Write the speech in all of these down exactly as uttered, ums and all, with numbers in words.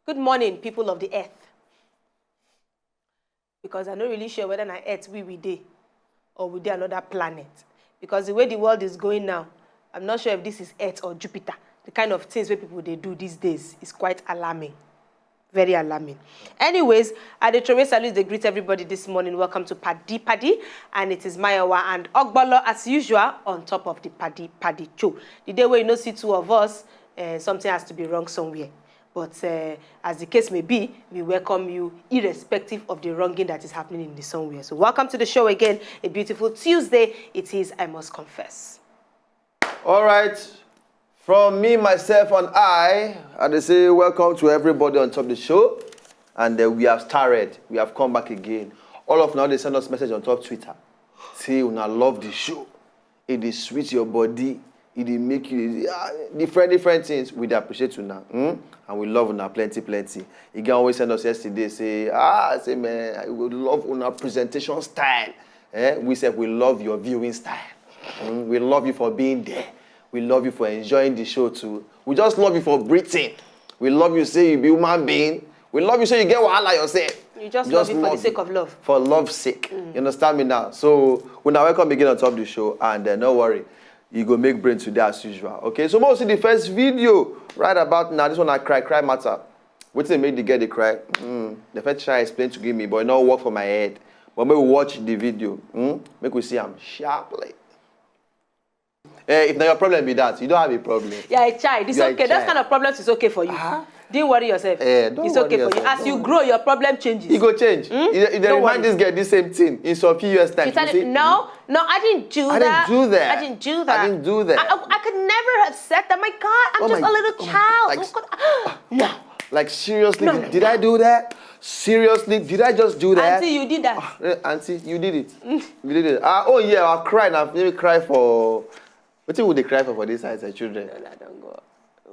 Good morning, people of the earth. Because I'm not really sure whether na earth we we dey or we dey another planet. Because the way the world is going now, I'm not sure if this is earth or Jupiter. The kind of things wey people dey do these days is quite alarming. Very alarming. Anyways, I dey throway salute, dey greet everybody this morning. Welcome to Paddy Paddy, and it is Mayowa and Ogbolo as usual on top of the Paddy Paddy show. The day wey you no see two of us, eh, something has to be wrong somewhere. But uh, as the case may be, we welcome you irrespective of the wronging that is happening in the somewhere. So welcome to the show again. A beautiful Tuesday it is, I must confess. All right. From me, myself, and I, I dey say welcome to everybody on top of the show. And uh, we have started. We have come back again. All of now they send us message on top Twitter. Say una love the show. It dey sweet your body. It dey make you ah, different different things. We dey appreciate una. Hmm? And we love una plenty plenty. E get one wey send us yesterday say ah say man I would love una presentation style. Eh? We sef we love your viewing style. Hmm? We love you for being there. We love you for enjoying the show too. We just love you for breathing. We love you say you be human being. We love you say you get wahala yourself. You just love it for the sake of love. For love's sake. You understand me now? So una welcome again on top of the show and uh, no worry, you go make brain today as usual. Okay, so we'll see the first video right about now. This one I cry cry matter. Wetin make the girl dey cry? Mm, the first try explain to give me, but e no work for my head. But make we watch the video. Mm? Make we see am sharply. Eh, if na your problem be that, you don't have a problem. Yeah, a child. It's You are a okay. That child. Kind of problems is okay for you. Ah. Don't worry yourself. Eh, don't It's worry okay for you. Yourself. As you Don't grow, your problem changes. E go change. Hmm? If if they Don't remind worry. This girl this same thing in some few years time. She She go said, say, no, no, I didn't do I that. didn't do that. I didn't do that. I didn't do that. I, I, I could never have said that. My God, I'm Oh just my- a little oh my- child. like- Who could- no. Like seriously, No. did, did I do that? Seriously, did I just do that? Auntie, you did that. Ah, eh, auntie, you did it. You did it. Ah, oh yeah, I cry now. Maybe cry for. What you would they cry for for this size of children? Dollar don't go.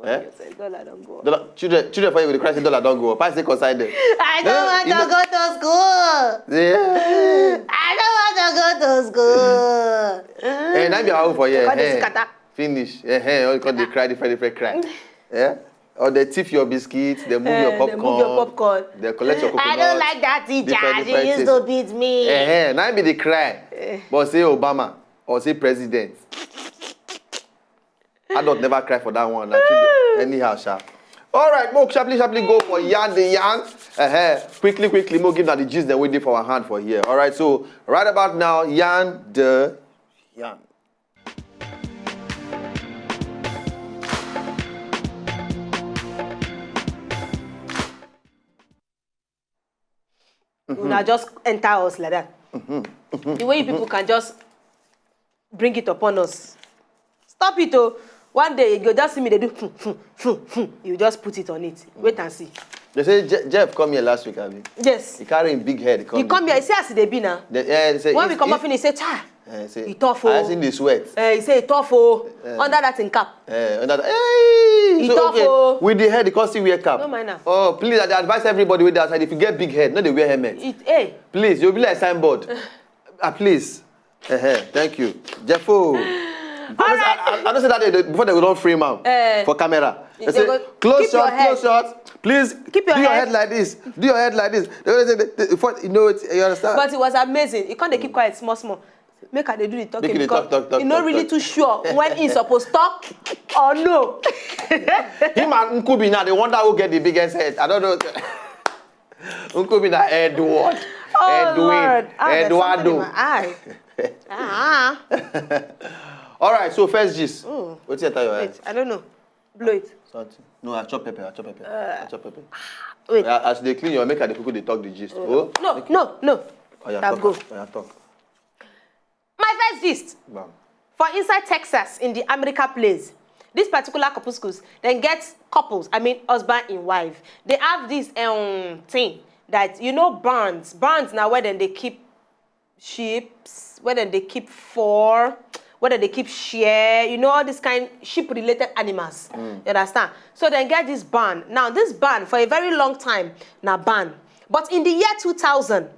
Eh? Dollar don't go. Dollar, children, children for you would cry say dollar don't go. Pass the consign them. I don't Eh, want you to know- go to school. Yeah. I don't want to go to school. Eh, now be our own for here. Because they Eh, scatter. Finish. Eh, eh, all come they cry, different, different cry. Yeah. Or they thief your biscuits, they move Eh, your they popcorn. move your popcoron. They collect your coconut. I don't like that teacher. Different, She different used things. To beat me. Eh, eh, now be the cry. But say Obama or say president. Adult never cry for that one. Na children. Anyhow, sha. All right, mo sharply, sharply go for yarn the yarn. Uh-huh. Quickly, quickly, mo give now the gist that we did for our hand for here. All right, so right about now, yarn the yarn. Una just enter us like that. The way you people can just bring it upon us. Stop it, oh. One day you go just see me, they do fun, fun, fun, fun. You just put it on it. Wait and see. They say Je- Jeff come here last week, abi? Yes. He carry him big head. Come You come here, see as they be now. The, eh, they say, When he- we come he- off, he say, cha. Eh, say, He tough, I oh. See the sweat. Eh, he say, he tough, oh. Eh. Under that in cap. Eh, under the, hey, He so, tough, okay, oh. With the head, the cost wear cap. No mind am. Oh, please, I dey advise everybody with that side. If you get big head, no, they wear helmet. It, hey. Please, you'll be like signboard. Ah, please. Uh-huh. Thank you. Jeffo. I, don't say- I, I, I don't say that they, they- before they go don't frame am Eh. For camera. They They say, go, close "Keep your shot, head. Close shot. Please Keep your do your head. Head like this. Do your head like this. They always say, they, they, before, you know it, you understand? But it was amazing. He can't dey keep quiet small, small. Make her dey do the talking Make you dey because talk, talk, talk, he no talk, really talk. Too sure when he's supposed to talk or no. Him and Nkubi now, they wonder who get the biggest head. I don't know. Nkubi na Edward. Oh, Edwin. Lord. Ah, there's something in Eduardo. My eye. Ah. All right, so first gist. Mm. What's your tell your eye? Wait, I don't know. Blow it. Something. No, I chop pepper. I chop pepper. I chop pepper. Wait. Yeah, as they clean your make I dey quickly dey talk the gist. Oh. No, no, no. Oh, yeah, Tap talk. go. Oh, yeah, talk. My first gist. Bam. For inside Texas, in the America place, this particular corpuscles, then get couples, I mean husband and wife. They have this um thing that, you know, barns. Barns now where then they keep sheep, where then they keep four, where then they keep share, you know, all this kind sheep related animals. You understand? So then get this barn. Now, this barn for a very long time, now barn. But in the year two thousand,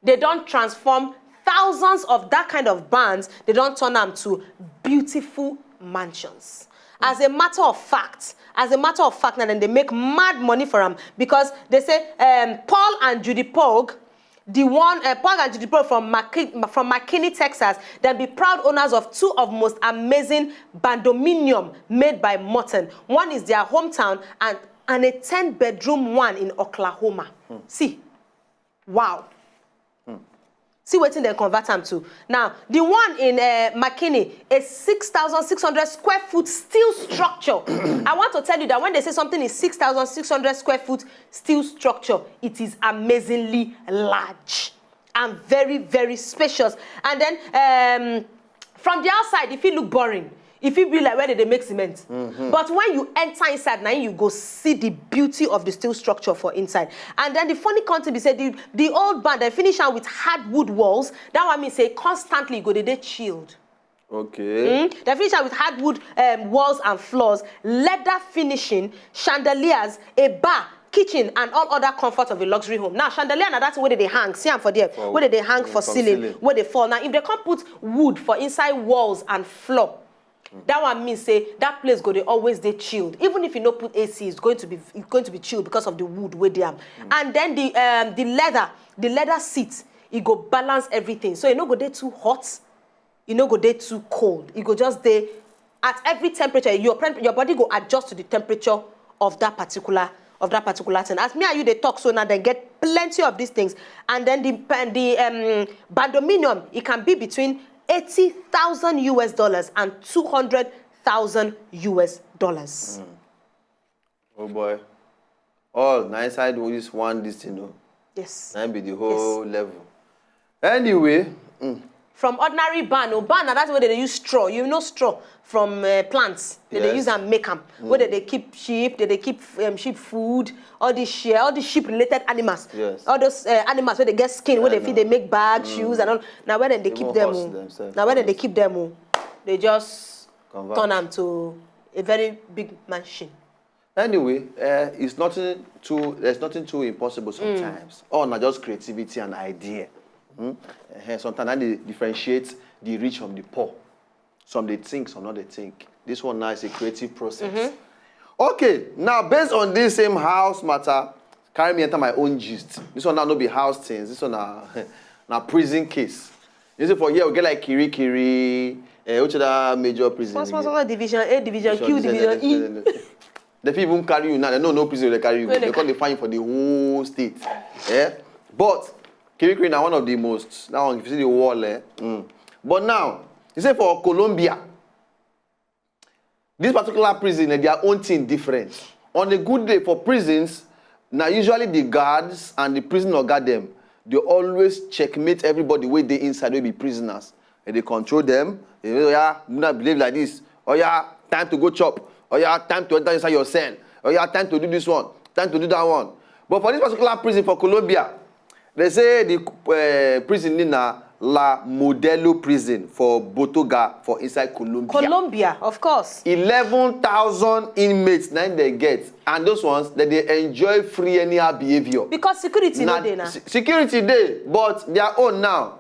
they don't transform thousands of that kind of barns, they don't turn them to beautiful mansions. As a matter of fact, as a matter of fact, now then they make mad money for am, because they say, um, Paul and Judy Pogue, the one, uh, Paul and Judy Pogue from McKi-, from McKinney, Texas, then be proud owners of two of most amazing bandominium made by Morton. One is their hometown and, and a ten bedroom one in Oklahoma. See, wow. See wetin dem convert am to. Now, the one in, uh, McKinney, a six thousand six hundred square foot steel structure. I want to tell you that when they say something is six thousand six hundred square foot steel structure, it is amazingly large and very, very spacious. And then, um, from the outside, if you look boring, if you be like where they make cement. But when you enter inside, now you go see the beauty of the steel structure for inside. And then the funny thing be say the, the old barn, they finish am with hardwood walls. That one means say constantly you go dey dey chilled. Okay. Mm? They finish am with hardwood, um, walls and floors, leather finishing, chandeliers, a bar, kitchen, and all other comfort of a luxury home. Now, chandelier na that thing wey dey dey hang, see am for there, wey dey dey hang for ceiling, wey dey fall. Now, if they come put wood for inside walls and floor, that one means say that place go dey always dey chilled. Even if you no put A C, it's going to be, it's going to be chilled because of the wood wey dey am. And then the, um, the leather, the leather seat, e go balance everything. So e no go dey too hot, e no go dey too cold. E go just dey at every temperature. Your, your body go adjust to the temperature of that particular, of that particular thing. As me and you dey talk so now, they get plenty of these things. And then the, the, um, bandominium, it can be between eighty thousand U S dollars and two hundred thousand U S dollars. Oh boy. All na inside this one, this thing, no. Yes. Na be the whole level. Anyway, From ordinary barn, oh, barn na that way they dey use straw. You know straw from, uh, plants. They dey use am make am. Where they dey keep sheep, they dey keep, um, sheep food, all the share, all the sheep related animals. Yes. All those, uh, animals where they get skin, where they feed, they make bags, shoes, and all. Now where then they keep them, oh. Now where then they keep them, oh. They just turn am to a very big mansion. Anyway, uh, it's nothing too, there's nothing too impossible sometimes. All na just creativity and idea. Hmm? Eh, sometimes I dey differentiate the rich from the poor. Some dey think, some no dey think. This one now is a creative process. Okay, now based on this same house matter, carry me enter my own gist. This one now no be house things. This one na, na prison case. You see, for here we get like Kirikiri, uh, which other major prison? Small, small, small division, A division, Q division, E. They fit even carry you now. They no know prison they carry you. They come dey find you for the whole state. Eh? But Kirikiri na one of the most. Now if you see the wall, eh? Mm. But now, you say for Colombia, this particular prison, eh, their own thing different. On a good day for prisons, now usually the guards and the prison oga dem, they always checkmate everybody wey dey inside wey be prisoners. They dey control them. They say, "Oh yeah, you not behave like this. Oh yeah, time to go chop. Oh yeah, time to enter inside your cell. Oh yeah, time to do this one. Time to do that one." But for this particular prison for Colombia, they say the, uh, prison name na La Modelo prison for Botoga for inside Colombia. Colombia, of course. Eleven thousand inmates na they get, and those ones that they enjoy free anyhow behavior. Because security no dey now. Security dey, but their own now.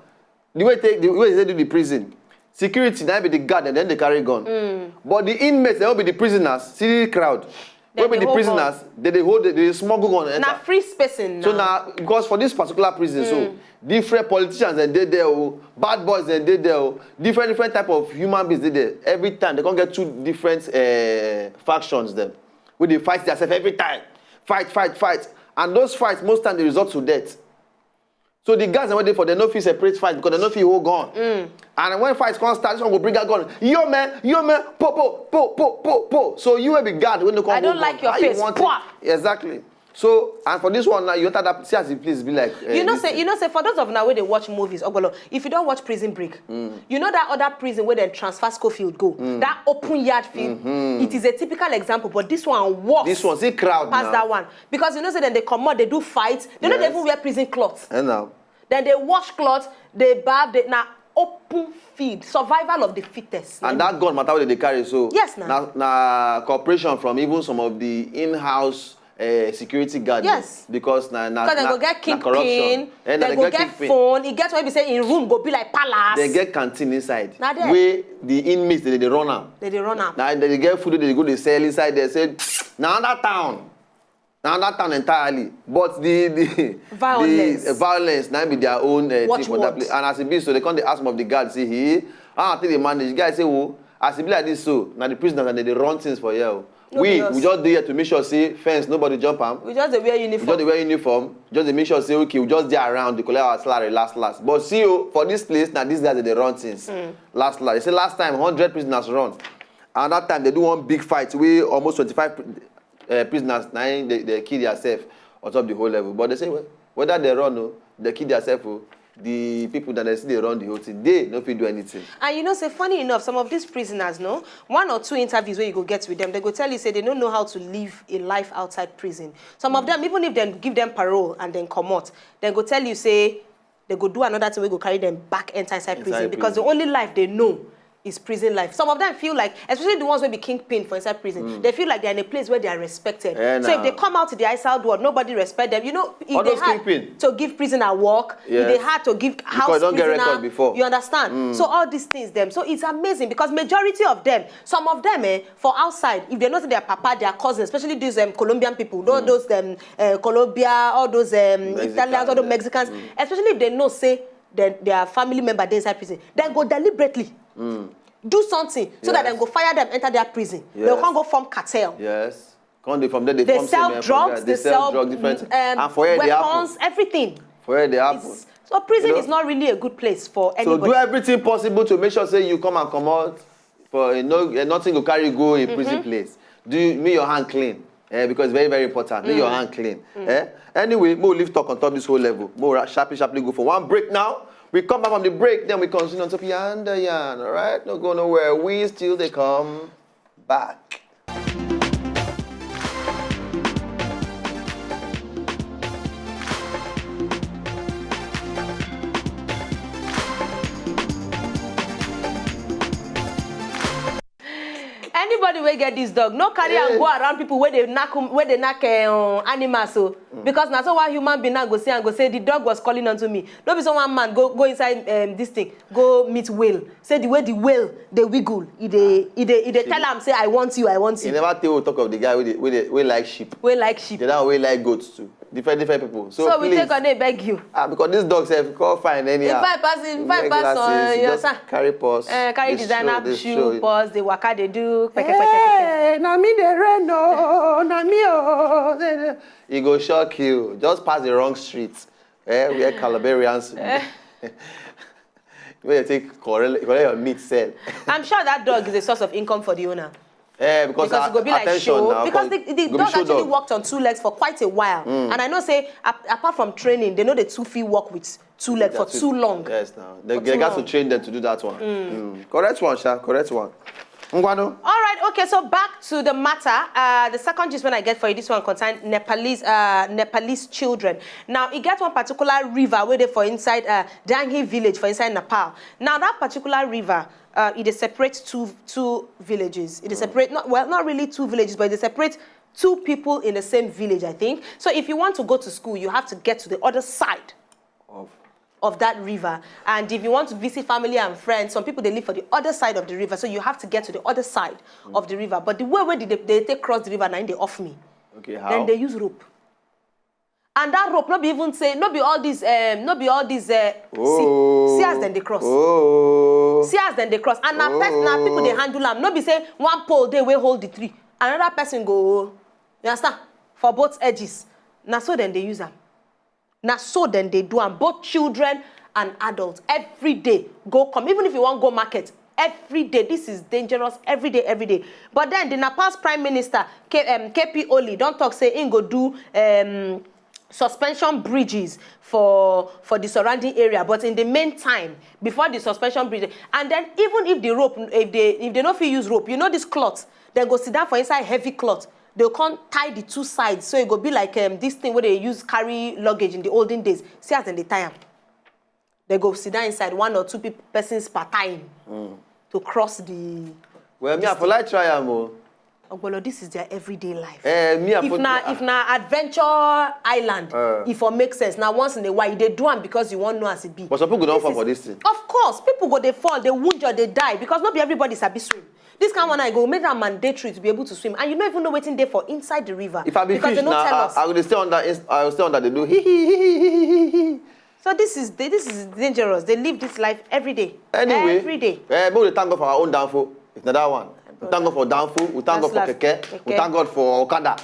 The way take the way they do the prison, security na be the guard and then they carry gun. But the inmates, they will be the prisoners. See the crowd. Wey be the prisoners, they dey hold, they dey smuggle gun enter. Na free space now. So now, because for this particular prison, so different politicians dem dey there, oh, bad boys dem dey there, oh, different different type of human beings dey there. Every time they come get two different, uh, factions dem wey dey fight themselves every time, fight, fight, fight, and those fights most times they result to death. So the guys wey dey for, they no fit separate fight because they no fit hold gun. And when fight come start, this one go bring out gun. Yo man, yo man, po po po po po po. So you wey be guard wey no come hold gun. I don't like your face. Exactly. So, and for this one now, you enter that, see as the place be like. Uh, you know say, you know say for those of now wey dey watch movies, Ogolo, if you don't watch Prison Break, you know that other prison where they transfer Schofield go, that open yard field, it is a typical example. But this one worse. This one, see crowd pass now. That one. Because you know say then they come out, they do fight. They no dey even wear prison cloth. And now. Then they wash cloth, they bath, they na open field, survival of the fittest. And that gun matter wey they carry so. Yes, na. Na, na cooperation from even some of the in-house, uh, security guard. Yes. Because na na Because dem na, go get na corruption. Kingpin, Eh, na dem dem go get get kingpin. Phone, e get wey be say im room go be like palace. Dem get canteen inside. Na there. Wey the inmates dey dey run am. Dem dey run am. Na dem dey get food wey dem dey go dey sell inside there. Say na another town. Na another town entirely. But the the Violence. the violence na be their own uh, thing for that Watchword. Place. And as e be so, dem come dey ask some of the guards say, "Hey, how I take dey manage?" The guy say, "Oh, as e be like this so, na the prisoners and dem dey run things for here o. No We be us. we just dey here to make sure say fence nobody jump am. We just dey wear We just uniform. dey wear uniform, just dey make sure say, okay, we just dey around, dey collect our salary last last. But see o, for this place, na these guys dey dey run things. Last last. They say last time hundred prisoners run. And that time, they do one big fight wey almost twenty-five pri- uh, prisoners na im dey dey kill theirself on top the whole level. But they say, well, whether dem run o, dem kill theirself o, the people that dem still dey run the whole thing, dem no fit do anything. And you know say, funny enough, some of these prisoners, no, one or two interviews wey you go get with them, dem go tell you say dem no know how to live a life outside prison. Some of them, even if dem give them parole and dem comot, dem go tell you say dem go do another thing wey go carry dem back enter inside prison, Inside because the prison. Only life dem know is prison life. Some of them feel like, especially the ones wey be kingpin for inside prison, dem feel like dem in a place where dem are respected. Eh, So if na. Dem come out to the outside world, nobody respect them. You know, if All dem those hard kingpin. To give prisoner work, if Yes. dem hard to give house Because dem don get prisoner, record before. You understand? So all these things, dem. So it's amazing because majority of them, some of them, eh, for outside, if dem know say their papa, their cousin, especially these um, Colombian people, those, those um, uh, Colombia, all those um, Mexicans, Italians, all those yeah. Mexicans, especially if dem know say dem, their family member dey inside prison, dem go deliberately do something so that Yes. Dem go fire them, enter their prison. Dem go Yes. Come go form cartel. Yes. Come dey from there, dey They form sell same, eh, drugs, from they there. Dey sell sell drugs, different. um, And for here, they happen. Weapons, everything. For here, they happen. It's, so prison You know? Is not really a good place for So anybody. Do everything possible to make sure say you come and come out. For uh, no, uh, nothing go carry you go a prison place. Do you, make your hand clean. Eh, because it's very, very important. Make your hand clean. Eh? Anyway, mo leave talk on top this whole level. Mo ra- sharply, sharply go for one break now. We come back from the break, then we continue on top yonder yarn. All right, no go nowhere. We still they come back. Anybody wey get this dog, no carry am Hey. Go around people wey dey knack, um, wey dey knack um, animals. So because na so one human being now go see and go say the dog was calling unto me. No be so one man go go inside um, this thing, go meet whale. Say the way the whale dey wiggle, e dey e dey e dey tell am say I want you, I want You you. Never tell we talk of the guy wey dey- wey dey- wey like sheep. Wey like sheep. The guy wey like goats too. Different different people. So, So we please, take on dey beg you. Ah, because this dog sef come fine anyhow. If I pass, if I Wear pass glasses, on your just sir. Carry purse. Uh, carry Dey designer show, dey shoe, show. Purse, dey waka, dey do kpeke, kpeke, kpeke. Hey, na me dey rain o, na me o. E go shock you. Just pass the wrong street. Eh, where Calabarians. Where you take collect collect your meat sell. I'm sure that dog is a source of income for the owner. Eh, because Because a- it go be like attention show. Now, Because the, the go be dog show actually dog. Walked on two legs for quite a while. And I know say, ap- apart from training, they know they two feet walk with two legs for That's too it. Long. Yes, now. They, For they too got to long. Train them to do that one. Mm. Correct one, Sha. Correct one. Ngwano. All right, okay, so back to the matter. Uh, the second gist when I get for you, this one concerned Nepalese, uh, Nepalese children. Now, it get one particular river where they for inside uh, Danghi village for inside Nepal. Now, that particular river, uh, it is separate two two villages. It is separate, not well, not really two villages, but it is separate two people in the same village, I think. So if you want to go to school, you have to get to the other side Of of that river. And if you want to visit family and friends, some people they live for the other side of the river, so you have to get to the other side of the river. But the way where they, they take cross the river, now they off me. Okay, how? Then they use rope. And that rope, not be even say, not be all these, um, not be all these. Uh, Oh. See, see as then they cross. Oh. See as then they cross. And now, pers- now people they handle them. Not be say one pole they will hold the tree. Another person go. You understand? For both edges. Now so then they use them. Now so then they do them. Both children and adults every day go come. Even if you want go market every day, this is dangerous every day, every day. But then the Nepal's Prime Minister K, um, K P Oli don't talk say in go do um, suspension bridges for for the surrounding area. But in the meantime, before the suspension bridge, and then even if the rope, if they if they no fit use rope, you know this cloth, they go sit down for inside heavy cloth. They can't tie the two sides, so it go be like um, this thing where they use carry luggage in the olden days. See as then they tie them. They go sit down inside one or two people persons per time to cross the. Well, me, I for like try am o. Ogbolo, this is their everyday life. Eh, me, I if put- na if na adventure island, Uh. if it makes sense. Now once in a while, you dey do am because you wan know as e be. But some people don't fall is- for this thing. Of course, people go dey fall, dey wound or dey die because no be everybody sabi swim. This kind one I go make am mandatory to be able to swim, and you no even know wetin dey for inside the river If I be because fish they no now, tell I, us. I will stay under. Inst- I will stay under. They do. Hee, hee, hee, hee, hee, hee. So this is this is dangerous. They live this life every day. Anyway, every day. Eh, but we thank God for our own downfall. If not that one, we thank God for downfall. We thank God for That's keke. last. We Keke. Thank God for okada.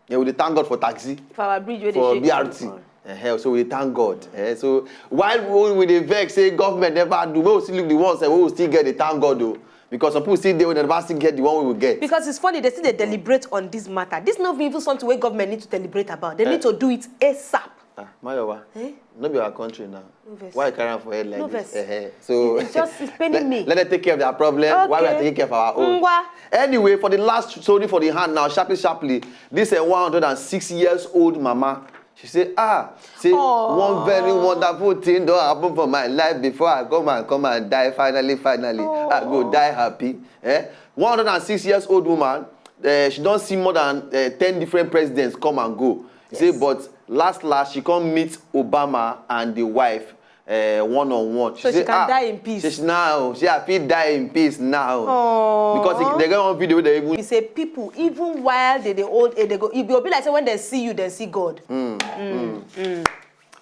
Yeah, we dey thank God for taxi. For our bridge, wey dey For shake B R T. small. Eh, so we dey thank God. Eh, so while we, we dey vex say government never do, we will still look the ones that we will still get the thank God though. Because some people still dey wey dem never still get the one we will get. Because it's funny, they still dey deliberate on this matter. This no be even something wey government need to deliberate about. They Eh. need to do it ASAP. Ah, Mayowa, Eh? No be our country now. No vex. Why you carry am for head like No this? vex. Eh, eh. So It's just, it's paining let, me. Let them take care of their problem. Why we are Okay. taking care of our own? Ngwa. Anyway, for the last story for the hand now, sharply, sharply, this a one hundred and six years old mama. She say, ah, say Aw. One very wonderful thing don happen for my life before I come and come and die. Finally, finally, I go die happy. Eh? One hundred and six years old woman. Uh, she don see more than uh, ten different presidents come and go. She say, but last last she come meet Obama and the wife uh, one on one. So she say, can ah, die in peace. She, she now, she I fit die in peace now. Aw. Because they get one video wey they even We say people, even while they dey old age, they go. E go be like say when they see you, they see God.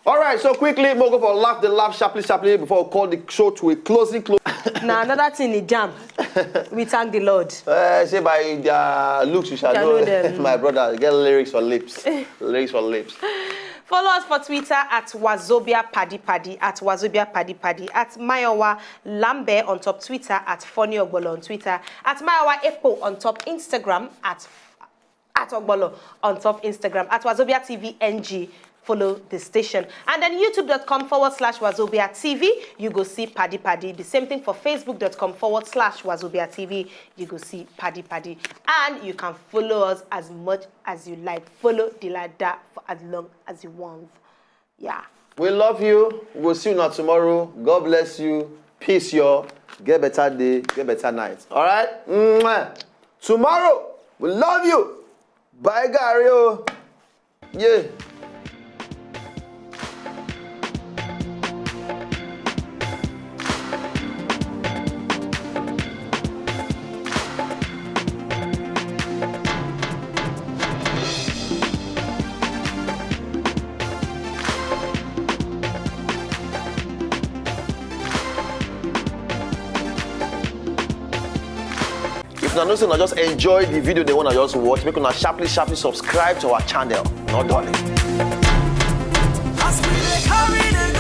All right, so quickly, we'll go for laugh the laugh sharply, sharply before we call the show to a closing close. Now another thing is jam. We thank the Lord. Uh, say by their looks, you shall Shall know. Know them. My brother, get lyrics for lips. Lyrics for lips. Follow us for Twitter at Wazobia Paddy Paddy, at Wazobia Paddy Paddy, at Mayowa Lambe on top Twitter, at Funny Ogbolo on Twitter, at Mayowa Epo on top Instagram, at at Ogbolo on top Instagram, at Wazobia T V N G. Follow the station. And then youtube.com forward slash Wazobia T V. You go see Paddy Paddy. The same thing for facebook.com forward slash Wazobia T V. You go see Paddy Paddy. And you can follow us as much as you like. Follow the ladder for as long as you want. Yeah. We love you. We'll see you now tomorrow. God bless you. Peace, y'all. Get better day. Get better night. All right? Mwah. Tomorrow, we love you. Bye, Gary. Yeah. If una know say una just enjoy the video they wanna just watch, make una sharply, sharply subscribe to our channel. No darling. As we dey carry the